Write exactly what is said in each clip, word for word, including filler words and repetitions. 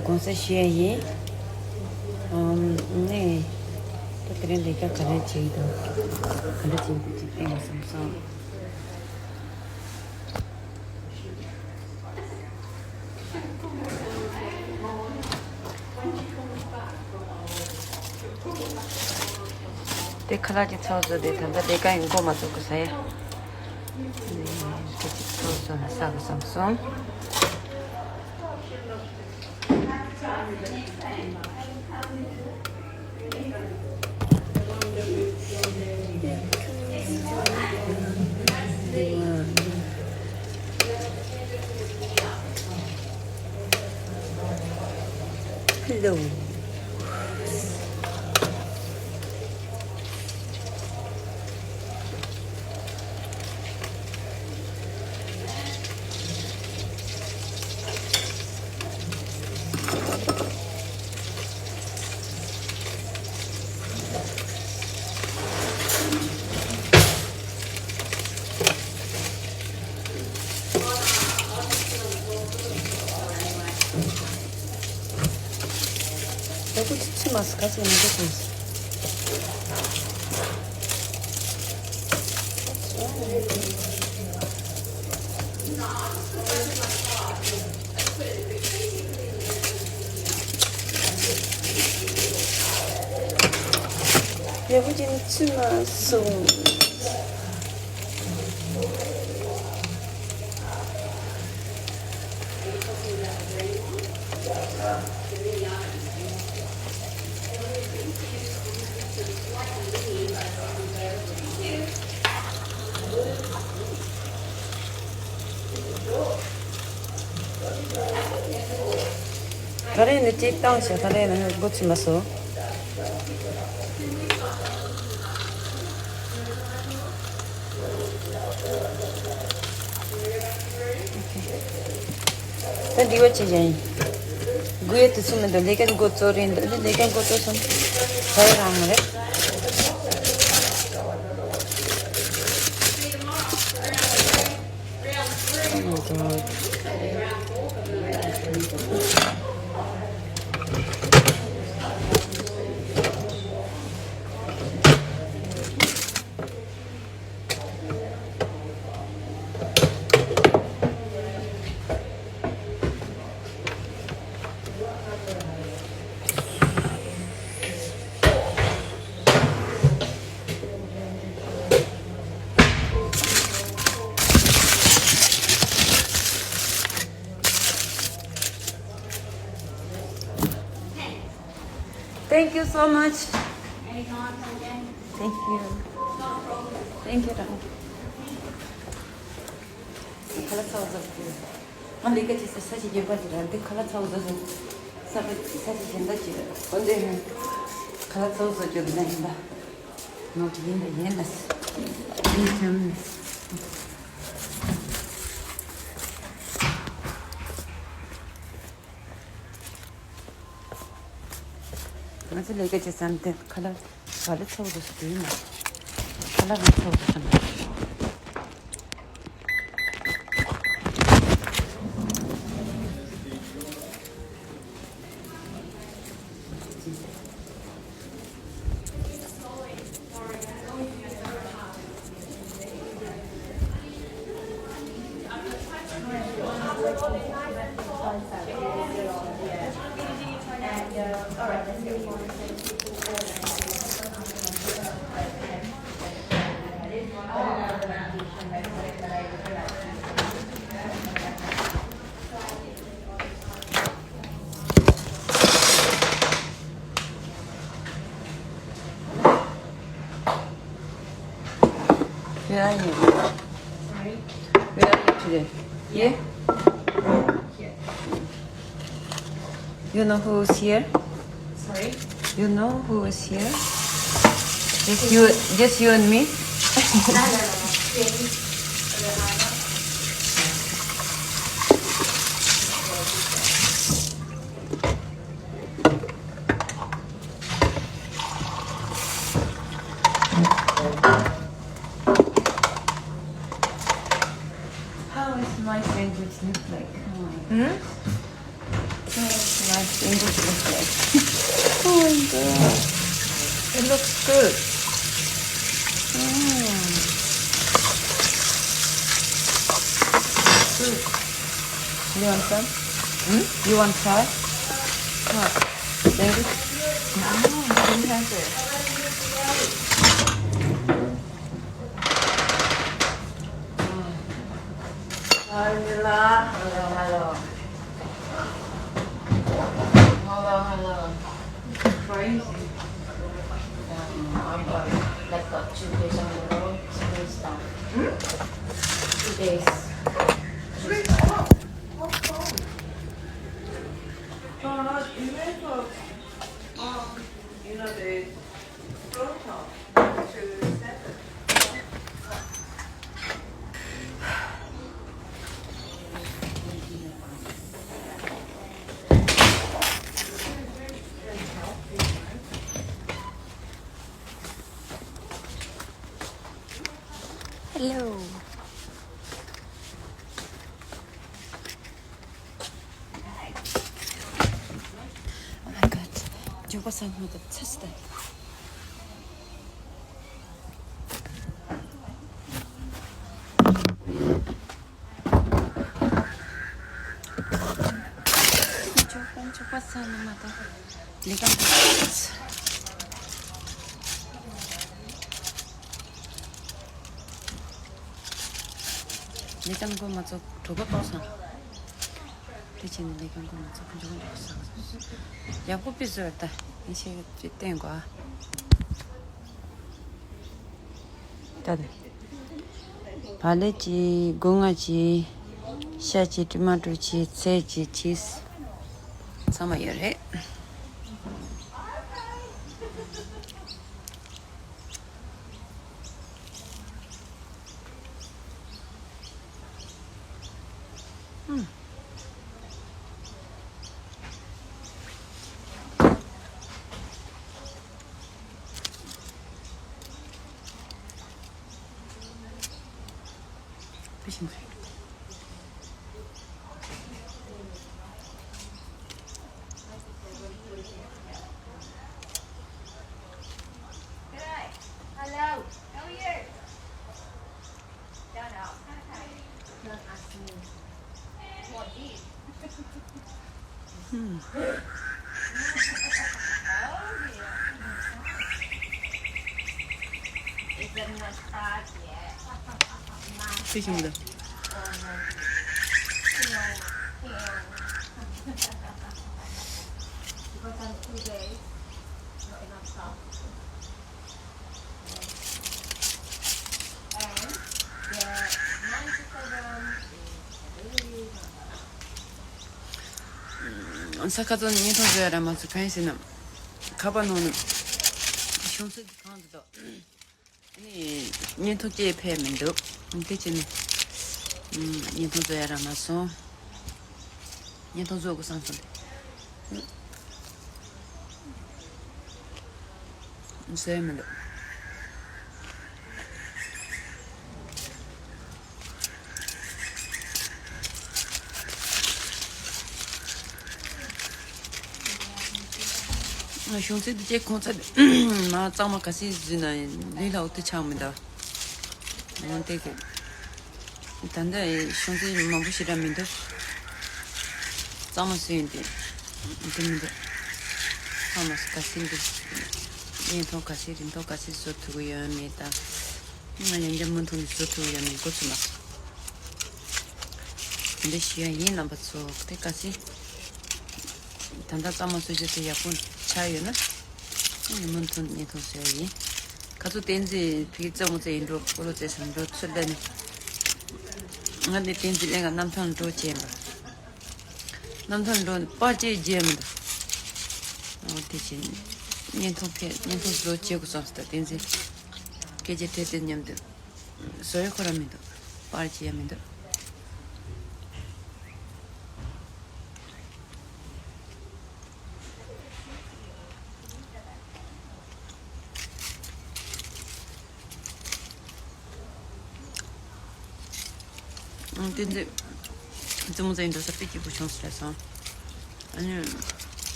དགོངས་སེལ་ཞུ་ཡ་ཡིན། ཨམ། ནས། ད་དེ་རིང་ལས་ཀ་ག་རེ་བྱེད་ཀྱི་འདུག་ག་རེ་བྱེད་ཀྱི་འདུག་ཅིག་བསྟན་དགོས་བསམ་སོང་། དེ་ཁ་ལག་གི་ཚོགས་བཟོ་དེ་ད་ལྟ་ལས་ཀ་ཡོང་སྒོ་མ་ཚོགས་གི་ས་ཡ། དེ་གཅིག་ཚོགས་བཟོ་ན་ས་གི་བསམ་སོང་། Hello. ད་ཁོ་ཚོ་ཚུད་མ་སོང་། ག་ཚོད་ཡིན་འདུག་དང་། ཡག་པོ་ཅིག་ཚུད་མ་སོང་། ད་རེས་ནི་ཅིག་བཏང་བྱས། ད་རེས་ནི་སྒོ་ཕྱེ་མ་སོང་། ད་འདི་བ་ཆེ་ཅན་ཡིན། དགུ་ཡས་དུས་ཚོད་མི་འདུག་ལས་ཀ་འགོ་བཙུགས་རན་འདུག་ལས་ཀ་འགོ་བཙུགས་སོང་། ད་ཡ་རང་མ་རེད། Oh my God. Thank you so much. Thank you. Thank you. ཁ་ལག་ཚ་བོ་བཟོ་རྒྱུ། ང་ལས་ཀ་བྱེད་ས་ས་ཞིག་རྒྱན་པ་ཞིག་ར་འདི་ཁ་ལག་ཚ་བོ་བཟོ་བཟོ། ས་ས་ཞིག་རྒྱན་ད་ཅིག་འོན་ཏེ་ཁ་ལག་ཚ་བོ་བཟོ་རྒྱུ་འདི་ན་ཡིན་པ། ནོར་ཡིན་པ་ཡིན་ན། ཡིན་ཀྱང་། ང་ཚོ་ལས་ཀ་བྱེད་ས་འདི་ཁ་ལག་ག་ལེ་ཚ་བོ་དུ་སུ་ཡིན་ན། ཁ་ལག་རང་ཚ་བོ་དུ་སུ་ན། Where are you? Where are you today? Here? You know who is here? Sorry? You know who is here? Just you, just you and me? How is my sandwich look like? Hmm? How is my English looks like. Oh my God. It looks good. Mm. Good. You want some? Hmm? You want try? What? Baby? No, I don't have it. Hi, Mila. Hello, hello. Hello, hello. Crazy. Um, I've got, like, got two days on the road, school stuff. Hmm? Two days. Three? Oh, oh, oh. But you may have, um, you know, the protocol to seven. Hello. Oh my God. འཇོག་པ་སང་ངོ་ད་ཚ་སི་ད། འཇོག་པ་འཇོག་པ་སང་ནི་མ་ད་ལས་ཀ་འགོ་ཚ། ལས་ཀ་འགོ་མ་ཚོགས་གྲོད་པ་ལྟོགས་སོང་། དེ་བྱས་ནས་ལས་ཀ་འགོ་མ་ཚོགས་ཁོ་འཇོག་འགོ་ཚ། ཡག་པོ་པི་བཟོས་ད་ཡིན་ཤེས་ཀྱི་བསྟན་དགོས་ཨ། ད་ནི། བག་ལེབ་ཅིག་སྒོ་ང་ཅིག་ཤ་ཅིག་ཊོ་མ་ཊོ་ཅིག་ཚལ་ཅིག་ཅིས། ཚང་མ་ཡོད་རེད། ཨུམ། Hello, how are you? ས་ཁ་ཚོ་བརྙན་ཐུང་བཟོ་ཡ་ར་མ་བཟོ་གང་ཡིན་ཟེར་ན། ཁ་པར་ནང་ནས་ཤོང་ཚད་ཀྱི་གང་དུ་འདུག་ཨ་ནི་བརྙན་ཐུང་སྐྱེས་ཕེབས་མི་འདུག་དེ་བྱས་ནས་བརྙན་ཐུང་བཟོ་ཡ་ར་མ་སོང་། བརྙན་ཐུང་བཟོ་དགོས་བསམ་སོང་། བཟོས་མི་འདུག་གཞུང་ཚིག་འདི་བཅས་ཁོང་ཚ་མ་གཙང་མ་ག་སྲིད་བཟོས་ན་ལུས་ལ་འོ་དེ་ཆགས་མི་འདུག་འོན་ཏེ་གི། ད་ལྟ་ཤོང་ཚད་མང་པོ་ཞེ་དྲག་མི་འདུག་གཙང་མ་བཟོས་ཡིན་ཏེ། འདི་མི་འདུག་ཚང་མ་ག་སྲིད་འདུག་བརྙན་ཐུང་ག་སྲིད་རིན་ཐང་ག་སྲིད་བཟོ་ཐུབ་ཀྱི་ཡོད་མེད་དང་། ང་ཡང་བསྐྱར་མུ་མཐུད་ནས་བཟོ་ཐུབ་ཀྱི་ཡོད་མེད་འགོ་ཚུགས་ན། དེ་འདྲ་ཞུ་ཡ་ཡིན་རྣམ་པ་ཚོ་དེ་ག་སྲིད། ད་ལྟ་གཙང་མ་བཟོ་རྒྱུ་དེ་ཡག་པོ་ཆགས་ཡོད་ན། ཨ་ནི་མུ་མཐུད་བརྙན་ཐུང་བཟོ་ཡ་ཡིན། ཁ་ཚོ་བསྟན་འཛིན་ཕ་གི་རྩེད་མོ་རྩེ་ཡིན་འགྲོ་ཀོ་ལོ་རྩེ་སམ་འགྲོ་ཚུར་ལ་ནི། ང་ནི་བསྟན་འཛིན་གླིང་ག་གནམ་ཐང་འགྲོ་བྱས་པ། གནམ་ཐང་འགྲོ་པར་ཅིག་བརྗེད་མི་འདུག་འོ་དེ་བཞིན་བརྙན་ཐུང་ཕེབས་བརྙན་ཐུང་བཟོ་བྱེད་དགོས་བསམ་སྟེ་བསྟན་འཛིན་སྐད་ཆ་དྲིས་ཏེ་མཉམ་དུ་བཟོ་ཡ་ཁོ་རང་མི་འདུག་པར་བརྗེད་ཡ་མི་འདུག་ཨང་། བསྟན་འཛིན་རྩེད་མོ་རྩེ་ཡིན་འགྲོ་ས་དཔེ་སྐྱིད་པོ་བྱུང་ཟེར་སོང་། ཨ་ནི།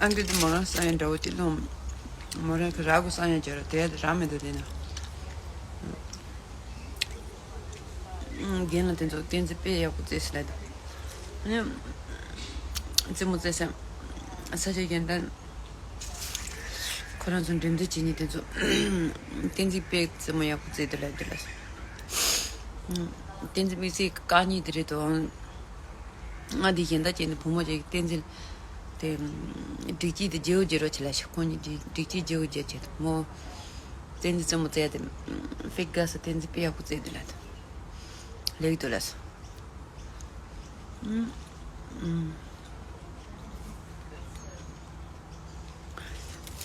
ཨང་ཀི་དེ་མོ་རང་ས་ཡ་འདྲ་བོ་དེ་ལོང་། མོ་རང་གི་ར་གུ་ས་ཡ་ཅོ་ར་དེ་ར་མེད་དུ་དེ་ན། རྒན་ལགས་དེ་ཚོ་བསྟན་འཛིན་དཔེ་ཡག་པོ་བཙལ་སི་ལ་དེ། ཨ་ནི་རྩེད་མོ་རྩེ་ས་ས་ཆ་རྒན་ད་ཁོ་རང་ཚོ་འགྲེམས་སྟོན་བྱེད་ཉིན་དེ་ཚོ་བསྟན་འཛིན་དཔེ་རྩེད་མོ་ཡག་པོ་རྩེ་དུ་ལ་དེ་ལ། བསྟན་འཛིན་དམིགས་བསལ་དཀའ་ངལ་དེ་རེད་དོ། ང་འདི་གཞན་དག་བྱས་ནས་བུ་མོ་ཅིག་བསྟན་འཛིན་དེ་སྒྲིག་ཆས་དེ་བརྗེ་བོ་བརྗེ་རོགས་བྱེད་ལ་ཞིག་ཁོང་གཉིས་སྒྲིག་སྒྲིག་ཆས་བརྗེ་བོ་བརྗེ་བྱེད་དོ་མོ། བསྟན་འཛིན་རྩེད་མོ་རྩེ་དེ་ཧྥིག་ག་ས་བསྟན་འཛིན་དཔེ་ཡག་པོ་རྩེ་དེ་ལ་དེ་ལེགས་དོ་ལ་སོ།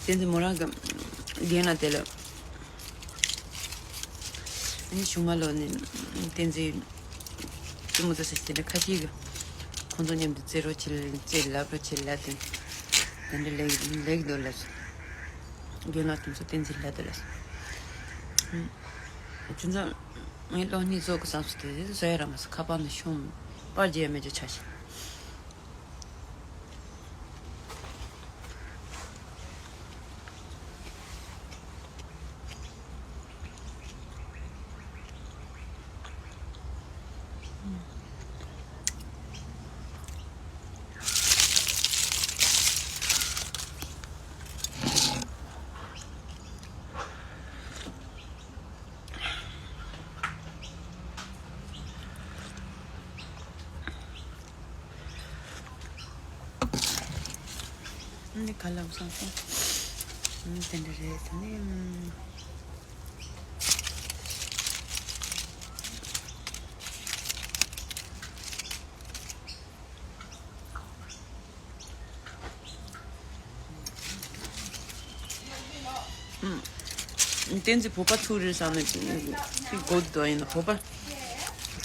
བསྟན་འཛིན་མོ་རང་གི་རྒན་ལགས་དེ་ལ། ཨ་ནི་གཞུག་མ་ལོ་ནས་བསྟན་འཛིན་རྩེད་མོ་རྩེ་ས་དེ་འདྲ་ཁ་ཤས་ཀྱིས་ཁོང་ཚོ་མཉམ་དུ་རྩེ་རོགས་བྱེད་རྩེ་ལབ་རོགས་བྱེད་ལབ་དེ་དེ་འདྲ་ལེགས་ལེགས་འདུག་ལབ་སོང་། རྒན་ལགས་དེ་ཚོ་བསྟན་འཛིན་ལབ་འདུག་ལབ་སོང་། དེ་ཚོ་ངས་གློག་བརྙན་བཟོ་དགོས་བསམ་སོང་། དེ་བཟོ་ཡ་རག་མ་སོང་། ཁ་པར་ནང་ཤོང་པར་རྒྱག་ཡ་མེད་ཅེས་ཆ་ཤས། འདི་ག་ལབ་སོང་སོང་། འདི་འདྲ་རེད་ཟེར་ནས། བསྟན་འཛིན་བོད་པ་ཚུགས་རེད་བསམ་ནས་ཅིག་གོ་འདུག་ཡིན་ན་བོད་པ་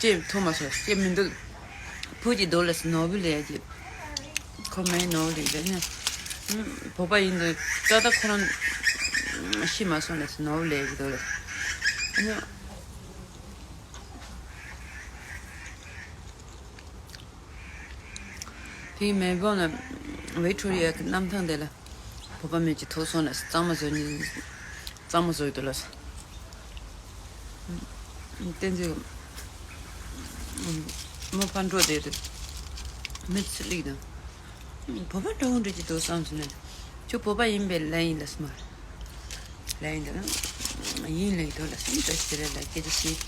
ཅེས་ཐོ་མ་སོ་ཅེས་མི་འདུག་བོད་ཀྱི་རྡོ་ལ་སི་ནོ་བེལ་ལས་ཀྱི་ཁོ་མའི་ནོ་བེལ་ལས་ཀྱི་ནི་བོད་པ་ཡིན་འདུག་ད་ལྟ་ཁོ་རང་ཤི་མ་སོང་ལ་སི་ནོ་བེལ་ལས་ཀྱི་རྡོ་ལ་སི། དེའི་མེལ་བོན་ལ་ཝི་ཀྲོ་རི་ཡ་གི་གནམ་ཐང་དེ་ལ་བོད་པ་མི་གཅིག་ཐུག་སོང་ལ་གཙང་མ་བཟོ་ནི་གཙང་མ་བཟོ་ཡི་འདུག་ལ། བསྟན་འཛིན་མོ་ཕར་འགྲོ་བསྡད་དུས་མི་ཚུར་སླེབས་དང་། བོད་པ་འདྲ་བོ་འདྲ་གཅིག་འདུག་བསམ་སོང་ན། ཁྱོད་བོད་པ་ཡིན་པས་ལབ་ཡིན་ལ་སྨ་རེ། ལབ་ཡིན་འདུག་ན། ཡིན་ལབ་ཡིན་འདུག་ལ་སེམས་ཁྲལ་ཞིག་རེད་ལ་སྐད་ཆ་ཞིག་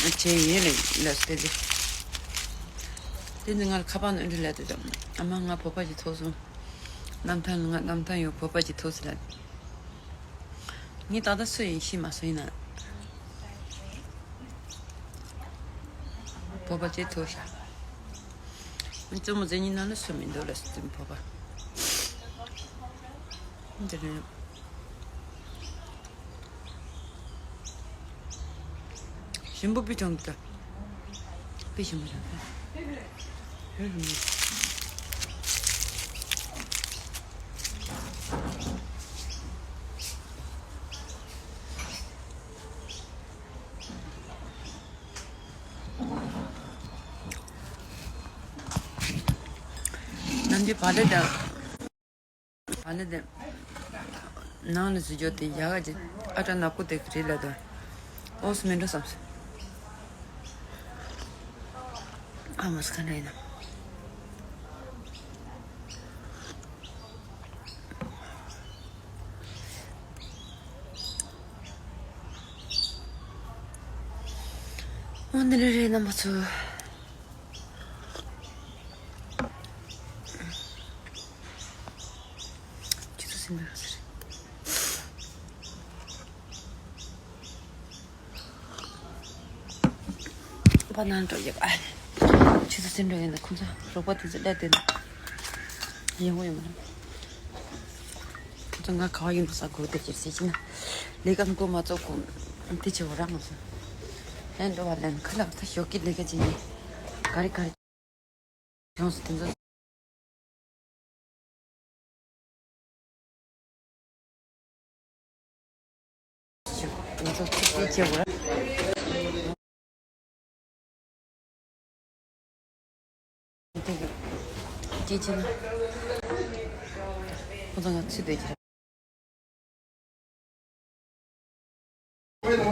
བྱས་ཡིན་ལབ་ལ་སྟེ་འདི། དེ་ནི་ང་ལ་ཁ་པར་ནང་འདྲི་ལབ་དུས་ཨ་མ་ང་བོད་པ་ཞིག་ཐུག་སོང་། གནམ་ཐང་ང་གནམ་ཐང་ཡོད་བོད་པ་ཞིག་ཐུག་སོང་ལབ། ངས་ད་ལྟ་སུ་ཡིན་ཤེས་མ་སོང་ཡིན་ན། བོད་པ་ཅིག་ཐུག་ཤག་ཙུ་མོ་ཟེར་ཉིན་ནང་ལ་སུ་མི་འདུག་ལ་སུ་བོད་པ། འདི་རེད། ཞིམ་པོ་པི་ཅང་གི་ད། པི་ཞིམ་པོ་ཅང་གི། ནམ་རྒྱུན་བག་ལེབ་དང་། བག་ལེབ་དེ་ནང་ལ་བཟོས་རྒྱུ་དེ་ཡག་ག་ཅིག་ཨ་ཀྲ་ནག་པོ་དེ་གི་རིགས་ལ་དོ། ཨོ་སི་མིན་འགྲོ་བསམ་སོང་། ཨ་མ་སི་ཁ་འདྲ་ཡིན་ན། འོ་འདི་འདྲ་རེད་རྣམ་པ་ཚོ། ཁྱེད་ཚོ་སེམས་པ་ར་ཟེར། པ་ནང་འགྲོ་ཡོད་པ། ཁྱེད་ཚོ་སེམས་འགྲོ་ཡིན་ན་ཁོང་ཚོ་རོགས་པ་དེ་ཚོ་བསྡད་དེ་ན། ཡིན་ངོ་ཡོད་མ་རེད། ཁོང་ཚོ་ང་ག་བ་ཡིན་པ་ས་གོ་དེ་ཁྱེར་ཟེར་གྱི་ན། ལས་ཀ་མགོ་མ་ཚོགས་གོང་། དེ་ཆེ་བ་རང་མ་སོང་། ལན་འགྲོ་བ་ལན་ཁ་ལག་ད་ཞོགས་ཀྱི་ལས་ཀ་བྱེད་ཉིན། ག་རེ་ག་རེ། ཡོངས་སུ་དེ་ཚོ། དེ་ཚོ་ཚིག་གཅིག་བྱེད་དགོས། དེ་གི་སྐྱེ་ཆེ་ན། ཁོང་ཚོ་ང་ཚོས་བསྡད་ཀྱི་རེད།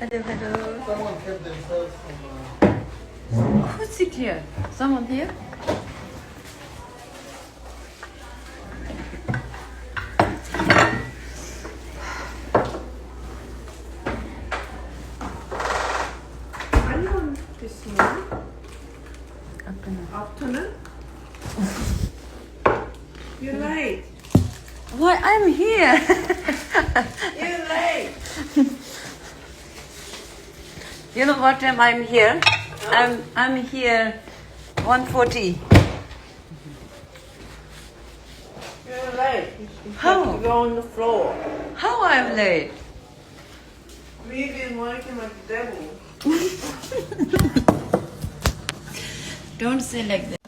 Hello, hello. Who's it here? Someone here? Anyone this morning? Afternoon. Afternoon? You're late. Why, I'm here. You're late. You know what time I'm here? I'm I'm here one forty. You're late. You have How? To go on the floor. How I'm late? We've been working like the devil. Don't say like that.